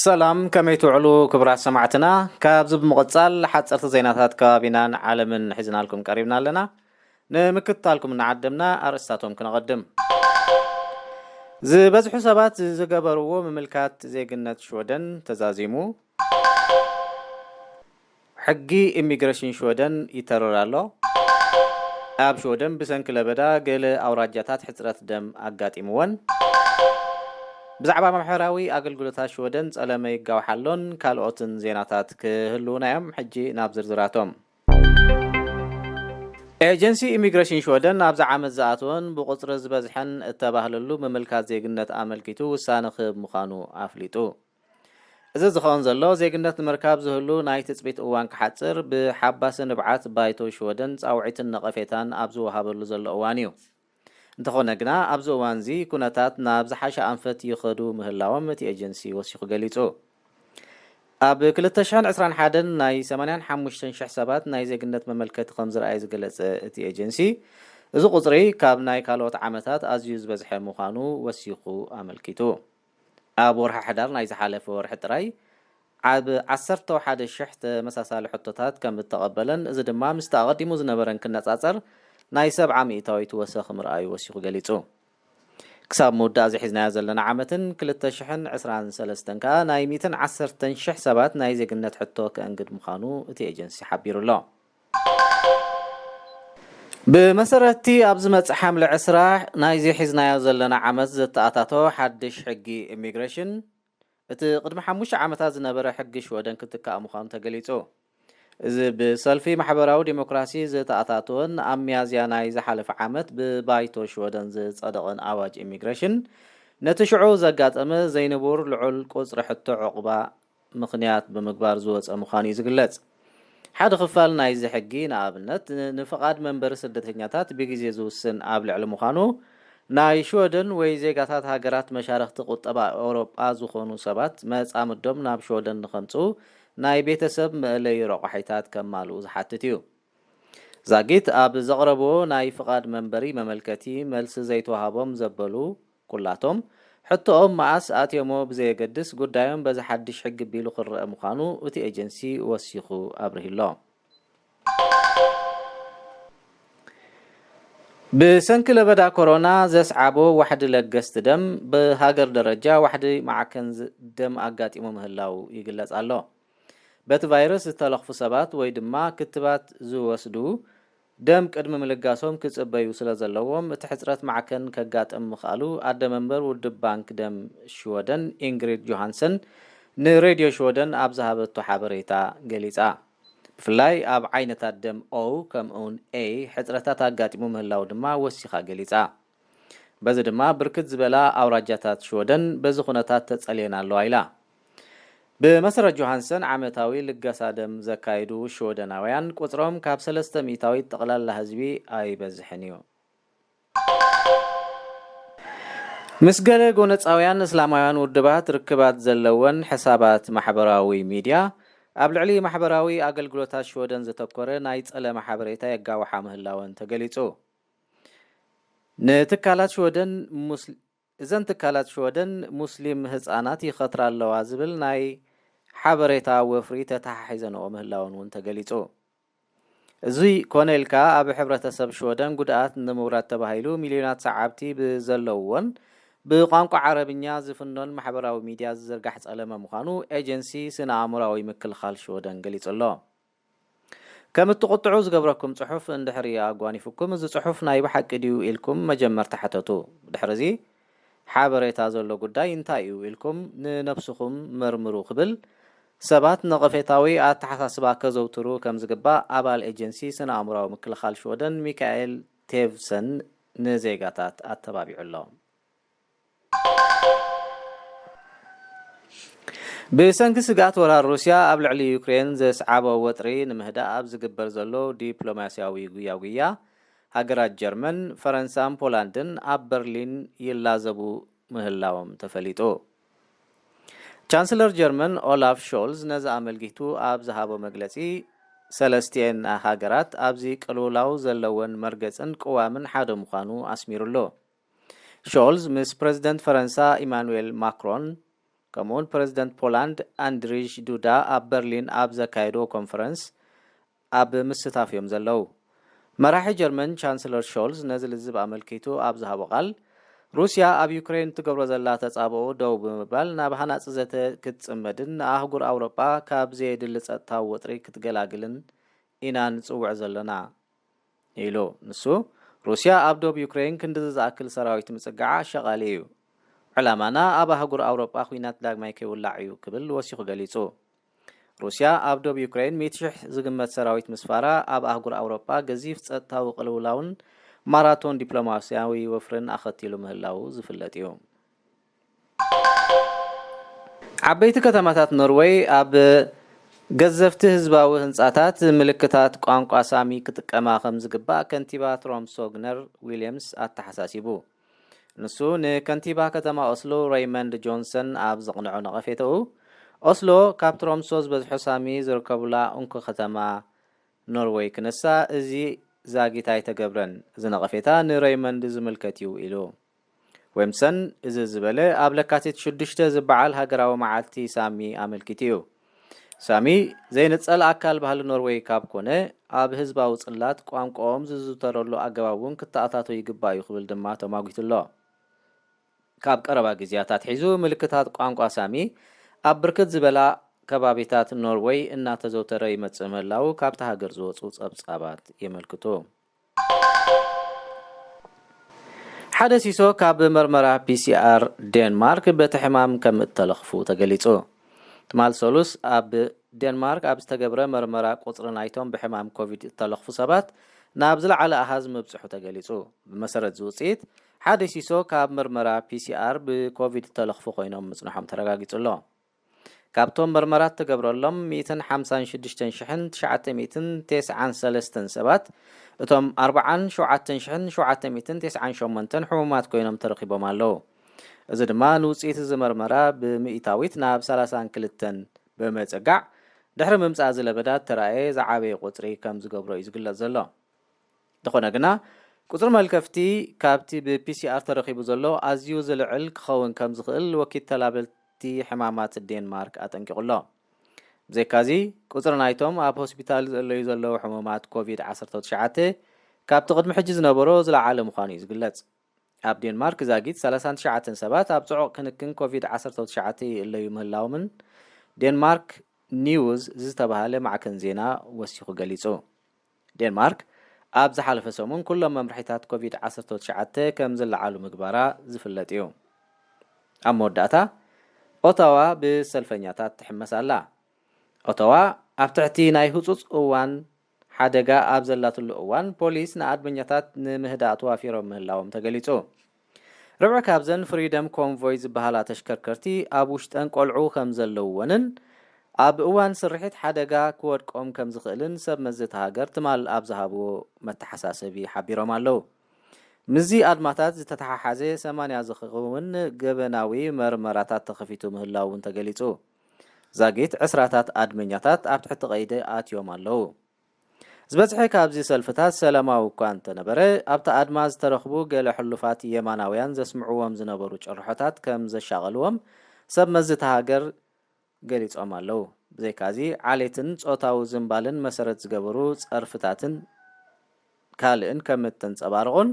ሰላም፣ ከመይ ትውዕሉ ክቡራት ሰማዕትና? ካብዚ ብምቕጻል ሓጸርቲ ዜናታት ከባቢናን ዓለምን ሒዝናልኩም ቀሪብና ኣለና። ንምክትታልኩም እናዓደምና ኣርእስታቶም ክነቐድም። ዝበዝሑ ሰባት ዝገበርዎ ምምልካት ዜግነት ሽወደን ተዛዚሙ። ሕጊ ኢሚግሬሽን ሽወደን ይተርር ኣሎ። ኣብ ሽወደን ብሰንኪ ለበዳ ገለ ኣውራጃታት ሕጽረት ደም ኣጋጢምወን። ብዛዕባ ማሕበራዊ ኣገልግሎታት ሽወደን ጸለመ ይጋውሓ ኣሎን ካልኦትን ዜናታት ክህልዉና እዮም። ሕጂ ናብ ዝርዝራቶም። ኤጀንሲ ኢሚግሬሽን ሽወደን ኣብዚ ዓመት ዝኣተወን ብቑጽሪ ዝበዝሐን እተባህለሉ ምምልካት ዜግነት ኣመልኪቱ ውሳነ ክህብ ምዃኑ ኣፍሊጡ። እዚ ዝኸውን ዘሎ ዜግነት ንምርካብ ዝህሉ ናይ ትጽቢት እዋን ክሓጽር ብሓባሲ ንብዓት ባይቶ ሽወደን ጻውዒትን ነቐፌታን ኣብ ዝወሃበሉ ዘሎ እዋን እዩ። እንተኾነ ግና ኣብዚ እዋን እዚ ኩነታት ናብ ዝሓሸ ኣንፈት ይኸዱ ምህላዎም እቲ ኤጀንሲ ወሲኹ ገሊጹ። ኣብ ክልተ ሽሕን ዕስራን ሓደን ናይ ሰማንያን ሓሙሽተን ሽሕ ሰባት ናይ ዜግነት መመልከቲ ከም ዝረኣየ ዝገለጸ እቲ ኤጀንሲ፣ እዚ ቁጽሪ ካብ ናይ ካልኦት ዓመታት ኣዝዩ ዝበዝሐ ምዃኑ ወሲኹ ኣመልኪቱ። ኣብ ወርሒ ሕዳር ናይ ዝሓለፈ ወርሒ ጥራይ ኣብ ዓሰርተ ሓደ ሽሕ ተመሳሳሊ ሕቶታት ከም እተቐበለን፣ እዚ ድማ ምስቲ ኣቐዲሙ ዝነበረን ክነጻጸር ናይ ሰብዓ ሚእታዊት ወሰኽ ምርኣዩ ወሲኹ ገሊጹ። ክሳብ ምውዳእ እዚ ሒዝናዮ ዘለና ዓመትን ክልተ ሽሕን ዕስራን ሰለስተን ከኣ ናይ ሚእትን ዓሰርተን ሽሕ ሰባት ናይ ዜግነት ሕቶ ከእንግድ ምዃኑ እቲ ኤጀንሲ ሓቢሩ ኣሎ። ብመሰረትቲ ኣብ ዝመጽእ ሓምለ ዕስራ ናይዚ ሒዝናዮ ዘለና ዓመት ዘተኣታቶ ሓድሽ ሕጊ ኢሚግሬሽን፣ እቲ ቅድሚ ሓሙሽተ ዓመታት ዝነበረ ሕጊ ሽወደን ክትካእ ምዃኑ ተገሊጹ። እዚ ብሰልፊ ማሕበራዊ ዲሞክራሲ ዝተኣታተወን ኣብ ሚያዝያ ናይ ዝሓለፈ ዓመት ብባይቶ ሽወደን ዝጸደቐን ኣዋጅ ኢሚግሬሽን፣ ነቲ ሽዑ ዘጋጠመ ዘይንቡር ልዑል ቁጽሪ ሕቶ ዑቕባ ምኽንያት ብምግባር ዝወጸ ምዃኑ እዩ ዝግለጽ። ሓደ ክፋል ናይዚ ሕጊ፣ ንኣብነት፣ ን-፣ ንፍቓድ መንበሪ ስደተኛታት ብግዜ ዝውስን ኣብ ልዕሊ ምዃኑ፣ ናይ ሽወደን ወይ ዜጋታት ሃገራት መሻርኽቲ ቁጠባ ኤውሮጳ ዝኾኑ ሰባት መጻምዶም ናብ ሽወደን ንኸምጽኡ ናይ ቤተሰብ መእለዪ ረቋሒታት ከማልኡ ዝሓትት እዩ። ዛጊት ኣብ ዘቕረብዎ ናይ ፍቓድ መንበሪ መመልከቲ፣ መልሲ ዘይተዋህቦም ዘበሉ ኩላቶም፣ ሕቶኦም መኣስ ኣትዮሞ ብዘየገድስ፣ ጉዳዮም በዚ ሓድሽ ሕጊ ቢሉ ክረአ ምዃኑ እቲ ኤጀንሲ ወሲኹ ኣብሪሁሎ። ብሰንኪ ለበዳ ኮሮና ዘስዓቦ ዋሕዲ ለገስቲ ደም፣ ብሃገር ደረጃ ዋሕዲ ማዕከን ዝ-፣ ደም ኣጋጢሙ ምህላው ይግለጽ ኣሎ። በቲ ቫይረስ ዝተለኽፉ ሰባት ወይ ድማ ክትባት ዝወስዱ፣ ደም ቅድሚ ምልጋሶም ክጽበዩ ስለ ዘለዎም፣ እቲ ሕጽረት ማዕከን ከጋጥም ምኽኣሉ ኣደ መንበር ውድብ ባንክ ደም ሽወደን ኢንግሪድ ጆሃንሰን ንሬድዮ ሽወደን ኣብ ዝሃበቶ ሓበሬታ ገሊጻ። ብፍላይ ኣብ ዓይነታት ደም O ከምኡውን A ሕጽረታት ኣጋጢሙ ምህላው ድማ ወሲኻ ገሊጻ። በዚ ድማ ብርክት ዝበላ ኣውራጃታት ሽወደን በዚ ኩነታት ተጸልየን ኣለዋ ኢላ። ብመሰረት ጆሃንሰን፣ ዓመታዊ ልገሳ ደም ዘካይዱ ሽወደናውያን ቁጽሮም ካብ ሰለስተ ሚእታዊት ጠቕላላ ህዝቢ ኣይበዝሕን እዩ። ምስ ገለ ጎነጻውያን እስላማውያን ውድባት ርክባት ዘለወን ሕሳባት ማሕበራዊ ሚድያ፣ ኣብ ልዕሊ ማሕበራዊ ኣገልግሎታት ሽወደን ዘተኮረ ናይ ጸለመ ሓበሬታ የጋውሓ ምህላወን ተገሊጹ። ንትካላት ሽወደን ሙስ-፣ እዘን ትካላት ሽወደን ሙስሊም ህጻናት ይኸትራ ኣለዋ ዝብል ናይ ሓበሬታ ወፍሪ ተተሓሒዘንኦ ምህላወን እውን ተገሊጹ። እዚ ኮነ ኢልካ ኣብ ሕብረተሰብ ሽወደን ጉድኣት ንምውራድ ተባሂሉ ሚልዮናት ሰዓብቲ ብዘለውዎን ብቋንቋ ዓረብኛ ዝፍኖን ማሕበራዊ ሚድያ ዝዝርጋሕ ጸለመ ምዃኑ ኤጀንሲ ስነ ኣእምሮኣዊ ምክልኻል ሽወደን ገሊጹ ኣሎ። ከም እትቁጥዑ ዝገብረኩም ጽሑፍ እንድሕሪ ኣጓኒፉኩም፣ እዚ ጽሑፍ ናይ ብሓቂ ድዩ ኢልኩም መጀመርታ ሕተቱ። ብድሕርዚ፣ ሓበሬታ ዘሎ ጉዳይ እንታይ እዩ ኢልኩም ንነብስኹም መርምሩ ክብል፣ ሰባት ነቐፌታዊ ኣተሓሳስባ ከዘውትሩ ከም ዝግባእ ኣባል ኤጀንሲ ስነ ኣእምሮኣዊ ምክልኻል ሽወደን ሚካኤል ቴቭሰን ንዜጋታት ኣተባቢዑ ኣሎ። ብሰንኪ ስግኣት ወራር ሩስያ ኣብ ልዕሊ ዩክሬን ዘስዓቦ ወጥሪ ንምህዳእ ኣብ ዝግበር ዘሎ ዲፕሎማስያዊ ጉያጉያ፣ ሃገራት ጀርመን፣ ፈረንሳን ፖላንድን ኣብ በርሊን ይላዘቡ ምህላዎም ተፈሊጡ። ቻንስለር ጀርመን ኦላፍ ሾልዝ ነዚ ኣመልኪቱ ኣብ ዝሃቦ መግለጺ፣ ሰለስቲኤን ሃገራት ኣብዚ ቅልውላው ዘለወን መርገጽን ቅዋምን ሓደ ምዃኑ ኣስሚሩሉ። ሾልዝ ምስ ፕረዚደንት ፈረንሳ ኢማኑኤል ማክሮን ከምኡውን ፕረዚደንት ፖላንድ ኣንድሪሽ ዱዳ ኣብ በርሊን ኣብ ዘካየድዎ ኮንፈረንስ ኣብ ምስታፍ እዮም ዘለዉ። መራሒ ጀርመን ቻንስለር ሾልዝ ነዚ ልዝብ ኣመልኪቱ ኣብ ዝሃቦ ቃል፣ ሩስያ ኣብ ዩክሬን እትገብሮ ዘላ ተጻብኦ ደው ብምባል ናብ ሃናጺ ዘተ ክትጽመድን ንኣህጉር ኣውሮጳ ካብ ዘየድሊ ጸጥታዊ ወጥሪ ክትገላግልን ኢና ንጽውዕ ዘለና ኢሉ። ንሱ፣ ሩስያ ኣብ ዶብ ዩክሬን ክንድዚ ዝኣክል ሰራዊት ምጽጋዓ ኣሸቓሊ እዩ። ዕላማና ኣብ ኣህጉር ኣውሮጳ ኲናት ዳግማይ ከይውላዕ እዩ ክብል ወሲኹ ገሊጹ። ሩስያ ኣብ ዶብ ዩክሬን ሚእቲ ሽሕ ዝግመት ሰራዊት ምስፋራ ኣብ ኣህጉር ኣውሮጳ ገዚፍ ጸጥታዊ ቅልውላውን ማራቶን ዲፕሎማስያዊ ወፍርን ኣኸቲሉ ምህላዉ ዝፍለጥ እዩ። ዓበይቲ ከተማታት ኖርወይ ኣብ ገዘፍቲ ህዝባዊ ህንጻታት ምልክታት ቋንቋ ሳሚ ክጥቀማ ከም ዝግባእ ከንቲባ ትሮምሶ ግነር ዊልያምስ ኣተሓሳሲቡ። ንሱ ንከንቲባ ከተማ ኦስሎ ሬይመንድ ጆንሰን ኣብ ዘቕንዖ ነቐፌታኡ፣ ኦስሎ ካብ ትሮምሶ ዝበዝሑ ሳሚ ዝርከቡላ እንኮ ከተማ ኖርወይ ክነሳ፣ እዚ ዛጊት ኣይተገብረን። እዚ ነቐፌታ ንሬይመንድ ዝምልከት እዩ ኢሉ። ዌምሰን እዚ ዝበለ ኣብ ለካቲት ሽዱሽተ ዝበዓል ሃገራዊ መዓልቲ ሳሚ ኣመልኪቱ እዩ። ሳሚ ዘይንጸል ኣካል ባህሊ ኖርወይ ካብ ኮነ፣ ኣብ ህዝባዊ ጽላት ቋንቋኦም ዝዝውተረሉ ኣገባብ እውን ክተኣታቶ ይግባእ እዩ ክብል ድማ ተማጒቱ ኣሎ። ካብ ቀረባ ግዜያት ኣትሒዙ ምልክታት ቋንቋ ሳሚ ኣብ ብርክት ዝበላ ከባቢታት ኖርወይ እናተዘውተረ ይመጽእ ምህላዉ ካብታ ሃገር ዝወጹ ጸብጻባት የመልክቱ። ሓደ ሲሶ ካብ መርመራ ፒሲኣር ዴንማርክ በቲ ሕማም ከም እተለኽፉ ተገሊጹ። ትማል ሰሉስ ኣብ ዴንማርክ ኣብ ዝተገብረ መርመራ ቁጽሪ ናይቶም ብሕማም ኮቪድ እተለኽፉ ሰባት ናብ ዝለዓለ ኣሃዝ ምብጽሑ ተገሊጹ። ብመሰረት እዚ ውጽኢት፣ ሓደ ሲሶ ካብ መርመራ ፒሲኣር ብኮቪድ እተለኽፉ ኮይኖም ምጽንሖም ተረጋጊጹ ኣሎ። ካብቶም መርመራት ተገብረሎም ሚእትን ሓምሳን ሽዱሽተን ሽሕን ትሽዓተ ሚእትን ተስዓን ሰለስተን ሰባት፣ እቶም ኣርባዓን ሸውዓተን ሽሕን ሸውዓተ ሚእትን ተስዓን ሸሞንተን ሕሙማት ኮይኖም ተረኺቦም ኣለዉ። እዚ ድማ ንውጽኢት እዚ መርመራ ብምእታዊት ናብ ሰላሳን ክልተን ብምጽጋዕ፣ ድሕሪ ምምጻእ እዚ ለበዳ እተራእየ ዝዓበየ ቁጽሪ ከም ዝገብሮ እዩ ዝግለጽ ዘሎ። እንተኾነ ግና፣ ቁጽሪ መልከፍቲ ካብቲ ብፒሲኣር ተረኺቡ ዘሎ ኣዝዩ ዝልዕል ክኸውን ከም ዝኽእል ወኪል ተላበልቲ ሕማማት ዴንማርክ ኣጠንቂቑ ኣሎ። ብዘይካዚ፣ ቁጽሪ ናይቶም ኣብ ሆስፒታል ዝእለዩ ዘለዉ ሕሙማት ኮቪድ ዓሰርተ ትሽዓተ ካብቲ ቅድሚ ሕጂ ዝነበሮ ዝለዓለ ምዃኑ እዩ ዝግለጽ። ኣብ ዴንማርክ ዛጊት ሰላሳን ትሽዓተን ሰባት ኣብ ጽዑቕ ክንክን ኮቪድ ዓሰርተ ትሽዓተ ይእለዩ ምህላዎምን ዴንማርክ ኒውዝ ዝተባህለ ማዕከን ዜና ወሲኹ ገሊጹ። ዴንማርክ ኣብ ዝሓለፈ ሰሙን ኩሎም መምርሒታት ኮቪድ ዓሰርተ ትሽዓተ ከም ዝለዓሉ ምግባራ ዝፍለጥ እዩ። ኣብ መወዳእታ፣ ኦታዋ ብሰልፈኛታት ትሕመስ ኣላ። ኦታዋ ኣብ ትሕቲ ናይ ህጹጽ እዋን ሓደጋ ኣብ ዘላትሉ እዋን፣ ፖሊስ ንኣድመኛታት ንምህዳእ ተዋፊሮም ምህላዎም ተገሊጹ። ርብዒ ካብዘን ፍሪደም ኮንቮይ ዝበሃላ ተሽከርከርቲ ኣብ ውሽጠን ቆልዑ ከም ዘለውወንን ኣብ እዋን ስርሒት ሓደጋ ክወድቆም ከም ዝኽእልን ሰብ መዚ እታ ሃገር ትማል ኣብ ዝሃብዎ መተሓሳሰቢ ሓቢሮም ኣለዉ። ምስዚ ኣድማታት ዝተተሓሓዘ ሰማንያ ዝኸውን ገበናዊ መርመራታት ተኸፊቱ ምህላው እውን ተገሊጹ። ዛጊት ዕስራታት ኣድመኛታት ኣብ ትሕቲ ቀይዲ ኣትዮም ኣለዉ። ዝበዝሐ ካብዚ ሰልፍታት ሰላማዊ እኳ እንተነበረ፣ ኣብቲ ኣድማ ዝተረኽቡ ገለ ሕሉፋት የማናውያን ዘስምዕዎም ዝነበሩ ጭርሖታት ከም ዘሻቐልዎም ሰብ መዚ እታ ሃገር ገሊጾም ኣለዉ። ብዘይካዚ፣ ዓሌትን ጾታዊ ዝንባልን መሰረት ዝገበሩ ጸርፍታትን ካልእን ከም እተንጸባረቑን፣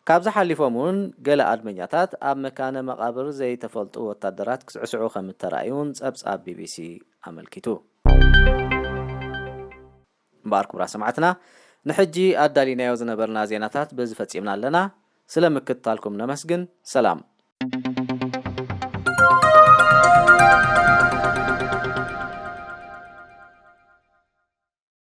ካብዚ ሓሊፎም እውን ገለ ኣድመኛታት ኣብ መካነ መቓብር ዘይተፈልጡ ወታደራት ክስዕስዑ ከም እተራእዩን ጸብጻብ ቢቢሲ ኣመልኪቱ። እምበኣር ክቡራት ሰማዕትና፣ ንሕጂ ኣዳሊናዮ ዝነበርና ዜናታት በዚ ፈጺምና ኣለና። ስለ ምክትታልኩም ነመስግን። ሰላም።